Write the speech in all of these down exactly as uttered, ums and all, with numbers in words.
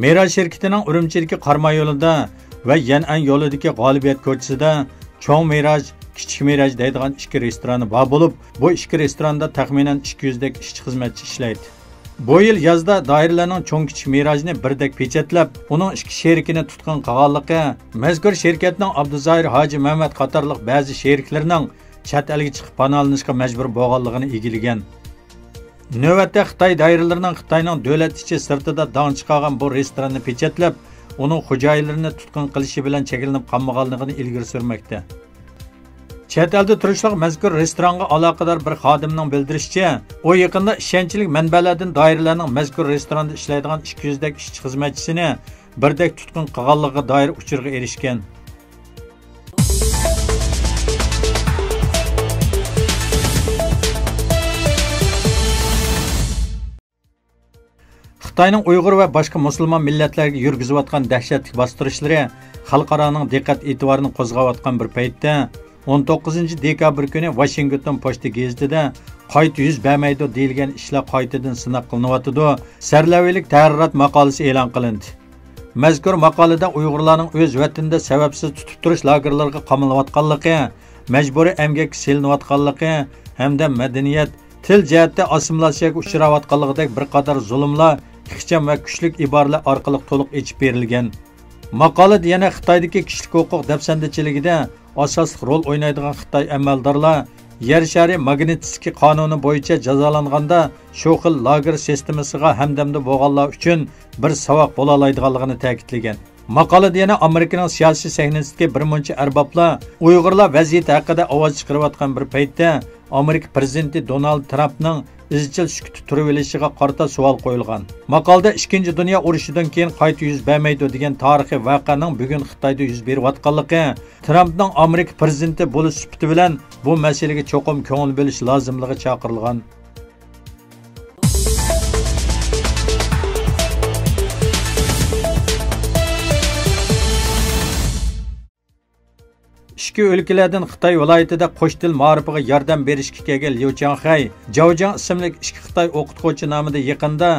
مىراج شىركىتىنىڭ ئۈرۈمچىدىكى قاراماي يولىدا ۋە يەنئەن يولىدىكى غالىبىيەت كوچىسىدا چوڭ مىراج، كىچىك مىراج دەيدىغان ئىككى رېستورانى بار بولۇپ، بۇ ئىككى رېستوراندا تەخمىنەن ئىككى يۈزدەك ئىشچى-خىزمەتچى ئىشلەيدۇ. بۇ يىل يازدا دائىرىلەرنىڭ چوڭ-كىچىك مىراجنى بىردەك پېچەتلەپ، ئۇنىڭ ئىككى شېرىكىنى تۇتقۇن قىلغانلىقى، مەزكۇر شىركەتنىڭ ئابدۇزاھىر ھاجى مەمەت قاتارلىق بەزى شېرىكلىرىنىڭ چەت ئەلگە چىقىپ پاناھلىنىشقا مەجبۇر بولغانلىقىنى ئىگىلىگەن. نۆۋەتتە خىتاي دائىرىلىرىنىڭ خىتاينىڭ دۆلەت ئىچى سىرتىدا داڭ چىقارغان بۇ رېستوراننى پېچەتلەپ، ئۇنىڭ خوجايىنلىرىنى تۇتقۇن قىلىشى بىلەن چەكلىنىپ قالمىغانلىقىنى ئىلگىرى سۈرمەكتە. چەت ئەلدە تۇرۇشلۇق مەزكۇر رېستورانغا ئالاقىدار بىر خادىمنىڭ بىلدۈرۈشىچە، ئۇ يېقىندا ئىشەنچلىك مەنبەلەردىن دائىرىلەرنىڭ مەزكۇر رېستوراندا ئىشلەيدىغان ئىككى يۈزدەك ئىشچى-خىزمەتچىسىنى بىردەك تۇتقۇن قىلغانلىقىغا دائىر ئۇچۇرغا ئېرىشكەن. خىتاينىڭ ئۇيغۇر ۋە باشقا مۇسۇلمان مىللەتلەرگە يۈرگۈزۈۋاتقان دەھشەتلىك باستۇرۇشلىرى خەلقئارانىڭ دىققەت ئېتىبارىنى قوزغاۋاتقان بىر پەيتتە، ئون توققۇزىنچى دېكابىر كۈنى ۋاشىنگتون پوچتا گېزىتىدە «قايتا يۈز بەرمەيدۇ» دېيىلگەن ئىشلار قايتىدىن سىناق قىلىنىۋاتىدۇ سەرلەۋھىلىك تەھرىرات ماقالىسى ئېلان قىلىندى. مەزكۇر ماقالىدە ئۇيغۇرلارنىڭ ئۆز ۋەتىنىدە سەۋەبسىز تۇتۇپ تۇرۇش لاگېرلىرىغا قامىلىۋاتقانلىقى، مەجبۇرىي ئەمگەككە سېلىنىۋاتقانلىقى ھەمدە مەدەنىيەت، تىل جەھەتتە ئاسسىمىلياتسىيەگە ئۇچراۋاتقانلىقىدەك بىر قاتار زۇلۇملار ئىخچام ۋە كۈچلۈك ئىبارىلەر ئارقىلىق تولۇق ئېچىپ بېرىلگەن. ماقالىدە يەنە خىتايدىكى كىشىلىك ھوقۇق دەپسەندىچىلىكىدە ئاساسلىق رول ئوينايدىغان خىتاي ئەمەلدارلار يەر شارى ماگنىتسكىي قانۇنى بويىچە جازالانغاندا شۇ خىل لاگېر سىستېمىسىغا ھەمدەمدە بولغانلار ئۈچۈن بىر ساۋاق بولالايدىغانلىقىنى تەكىتلىگەن. ماقالىدە يەنە ئامېرىكىنىڭ سىياسىي سەھنىسىدىكى بىر مۇنچە ئەربابلار ئۇيغۇرلار ۋەزىيىتى ھەققىدە ئاۋاز چىقىرىۋاتقان بىر پەيتتە، ئامېرىكا پىرېزىدېنتى دونالد ترامپنىڭ ئىزچىل سۈكۈتتە تۇرۇۋېلىشىغا قارىتا سوئال قويۇلغان. ماقالىدە ئىككىنچى دۇنيا ئۇرۇشىدىن كېيىن قايتا يۈز بەرمەيدۇ دېگەن تارىخىي ۋەقەنىڭ بۈگۈن خىتايدا يۈز بېرىۋاتقانلىقى، ترامپنىڭ ئامېرىكا پىرېزىدېنتى بولۇش سۈپىتى بىلەن بۇ مەسىلىگە چوقۇم كۆڭۈل بۆلۈش لازىملىقى چاقىرىلغان. ئىچكى ئۆلكىلەردىن خىتاي ۋىلايىتىدە قوش تىل مائارىپىغا ياردەم بېرىشكە كەلگەن ليۇ چياڭخەي، جاۋ جياڭ ئىسىملىك ئىككى خىتاي ئوقۇتقۇچى نامىدا يېقىندا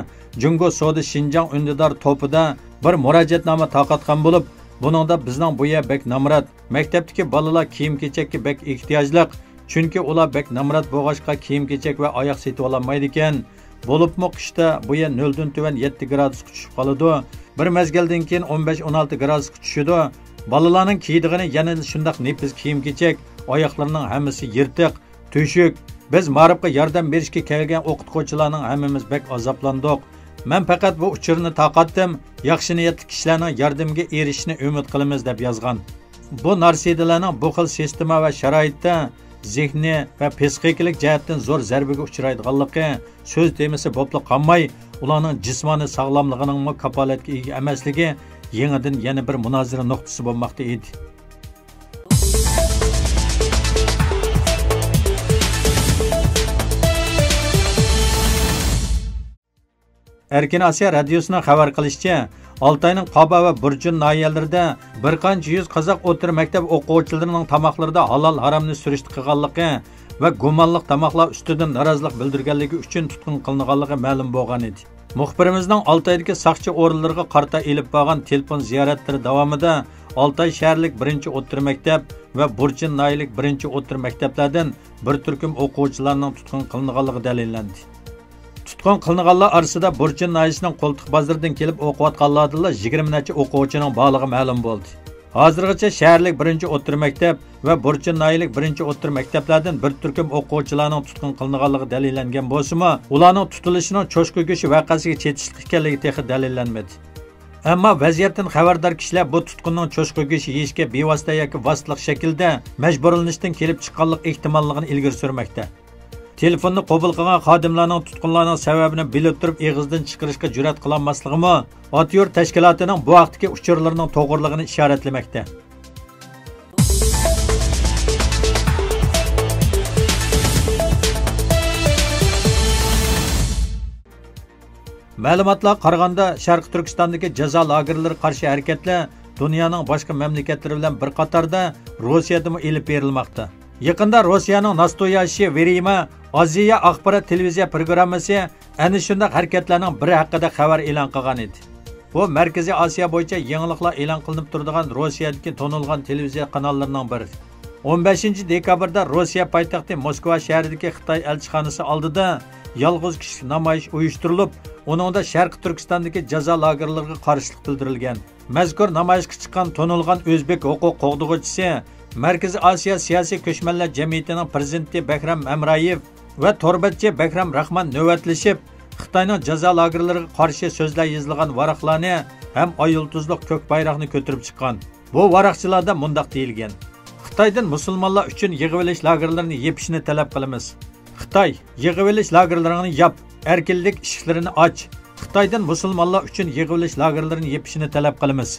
جۇڭگو سودا شىنجاڭ ئۈندىدار توپىدا بىر مۇراجىئەتنامە تارقاتقان بولۇپ، بۇنىڭدا بىزنىڭ بۇ يەر بەك نامرات، مەكتەپتىكى بالىلار كىيىم-كېچەككە بەك ئېھتىياجلىق، چۈنكى ئۇلار بەك نامرات بولغاچقا كىيىم-كېچەك ۋە ئاياغ سېتىۋالالمايدىكەن. بولۇپمۇ قىشتا بۇ يەر نۆلدىن تۆۋەن يەتتە گرادۇسقا چۈشۈپ قالىدۇ. بىر مەزگىلدىن كېيىن ئون بەش، ئون ئالتە گرادۇسقا چۈشىدۇ. بالىلارنىڭ كىيىدىغىنى يەنىلا شۇنداق نېپىز كىيىم-كېچەك، ئاياغلىرىنىڭ ھەممىسى يىرتىق، تۆشۈك. بىز مائارىپقا ياردەم بېرىشكە كەلگەن ئوقۇتقۇچىلارنىڭ ھەممىمىز بەك ئازابلاندۇق. مەن پەقەت بۇ ئۇچۇرنى تارقاتتىم، ياخشى نىيەتلىك كىشىلەرنىڭ ياردىمىگە ئېرىشىشىنى ئۈمىد قىلىمىز، دەپ يازغان. بۇ نارسىدىلەرنىڭ بۇ خىل سىستېما ۋە شارائىتتا زېھنىي ۋە پسىخىكىلىق جەھەتتىن زور زەربىگە ئۇچرايدىغانلىقى سۆز تېمىسى بولۇپلا قالماي، ئۇلارنىڭ جىسمانىي ساغلاملىقىنىڭمۇ كاپالەتكە ئىگە ئەمەسلىكى يېڭىدىن يەنە بىر مۇنازىرە نۇقتىسى بولماقتا ئىدى. ئەركىن ئاسىيا رادىيوسىنىڭ خەۋەر قىلىشىچە، ئالتاينىڭ قابا ۋە بۇرچىن ناھىيەلىرىدە بىر قانچە يۈز قازاق ئوتتۇرا مەكتەپ ئوقۇغۇچىلىرىنىڭ تاماقلىرىدا ھالال-ھارامنى سۈرۈشتە قىلغانلىقى ۋە گۇمانلىق تاماقلار ئۈستىدىن نارازىلىق بىلدۈرگەنلىكى ئۈچۈن تۇتقۇن قىلىنغانلىقى مەلۇم بولغان ئىدى. مۇخبىرىمىزنىڭ ئالتايدىكى ساقچى ئورۇنلىرىغا قارىتا ئېلىپ بارغان تېلېفون زىيارەتلىرى داۋامىدا ئالتاي شەھەرلىك بىرىنچى ئوتتۇرا مەكتەپ ۋە بۇرچىن ناھىيەلىك بىرىنچى ئوتتۇرا مەكتەپلەردىن بىر تۈركۈم ئوقۇغۇچىلارنىڭ تۇتقۇن قىلىنغانلىقى دەلىللەندى. تۇتقۇن قىلىنغانلار ئارىسىدا بۇرچىن ناھىيەسىنىڭ قولتۇق بازىرىدىن كېلىپ ئوقۇۋاتقانلاردىنلا يىگىرمە نەچچە ئوقۇغۇچىنىڭ بارلىقى مەلۇم بولدى. ھازىرغىچە شەھەرلىك بىرىنچى ئوتتۇرا مەكتەپ ۋە بۇرچىن ناھىيەلىك بىرىنچى ئوتتۇرا مەكتەپلەردىن بىر تۈركۈم ئوقۇغۇچىلارنىڭ تۇتقۇن قىلىنغانلىقى دەلىللەنگەن بولسىمۇ، ئۇلارنىڭ تۇتۇلۇشىنىڭ چوشقا گۆشى ۋەقەسىگە چېتىشلىق ئىكەنلىكى تېخى دەلىللەنمىدى. ئەمما ۋەزىيەتتىن خەۋەردار كىشىلەر بۇ تۇتقۇننىڭ چوشقا گۆشى يېيىشكە بىۋاسىتە ياكى ۋاسىتىلىق شەكىلدە مەجبۇرلىنىشتىن كېلىپ چىققانلىق ئېھتىماللىقىنى ئىلگىرى سۈرمەكتە. تېلېفوننى قوبۇل قىلغان خادىملارنىڭ تۇتقۇنلارنىڭ سەۋەبىنى بىلىپ تۇرۇپ ئېغىزدىن چىقىرىشقا جۈرئەت قىلالماسلىقىمۇ ئاتيۇر تەشكىلاتىنىڭ بۇ ھەقتىكى ئۇچۇرلىرىنىڭ توغرىلىقىنى ئىشارەتلىمەكتە. مەلۇماتلارغا قارىغاندا، شەرقىي تۈركىستاندىكى جازا لاگېرلىرىغا قارشى ھەرىكەتلەر دۇنيانىڭ باشقا مەملىكەتلىرى بىلەن بىر قاتاردا روسىيەدىمۇ ئېلىپ بېرىلماقتا. يېقىندا روسىيەنىڭ ناستوياشىي ۋرېميا ئازىيا ئاخبارات تېلېۋىزىيە پروگراممىسى ئەنە شۇنداق ھەرىكەتلەرنىڭ بىرى ھەققىدە خەۋەر ئېلان قىلغان ئىدى. بۇ مەركىزىي ئاسىيا بويىچە يېڭىلىقلار ئېلان قىلىنىپ تۇرىدىغان روسىيەدىكى تونۇلغان تېلېۋىزىيە قاناللىرىنىڭ بىرى. ئون بەشىنچى دېكابىردا روسىيە پايتەختى موسكۋا شەھىرىدىكى خىتاي ئەلچىخانىسى ئالدىدا يالغۇز كىشىلىك نامايىش ئۇيۇشتۇرۇلۇپ، ئۇنىڭدا شەرقىي تۈركىستاندىكى جازا لاگېرلىرىغا قارشىلىق بىلدۈرۈلگەن. مەزكۇر نامايىشقا چىققان تونۇلغان ئۆزبېك ھوقۇق قوغدىغۇچىسى، مەركىزىي ئاسىيا سىياسىي كۆچمەنلەر جەمئىيىتىنىڭ پىرېزىدېنتى بەكرەم ئەمرايېۋ ۋە تور بەتچى بەكرەم راخمان نۆۋەتلىشىپ، خىتاينىڭ جازا لاگېرلىرىغا قارشى سۆزلەر يېزىلغان ۋاراقلارنى ھەم ئاي يۇلتۇزلۇق كۆك بايراقنى كۆتۈرۈپ چىققان. بۇ ۋاراقچىلاردا مۇنداق دېيىلگەن: خىتايدىن مۇسۇلمانلار ئۈچۈن يىغىۋېلىش لاگېرلىرىنى يېپىشنى تەلەپ قىلىمىز. خىتاي، يىغىۋېلىش لاگېرلىرىڭنى ياپ، ئەركىنلىك ئىشىكلىرىنى ئاچ. خىتايدىن مۇسۇلمانلار ئۈچۈن يىغىۋېلىش لاگېرلىرىنى يېپىشنى تەلەپ قىلىمىز.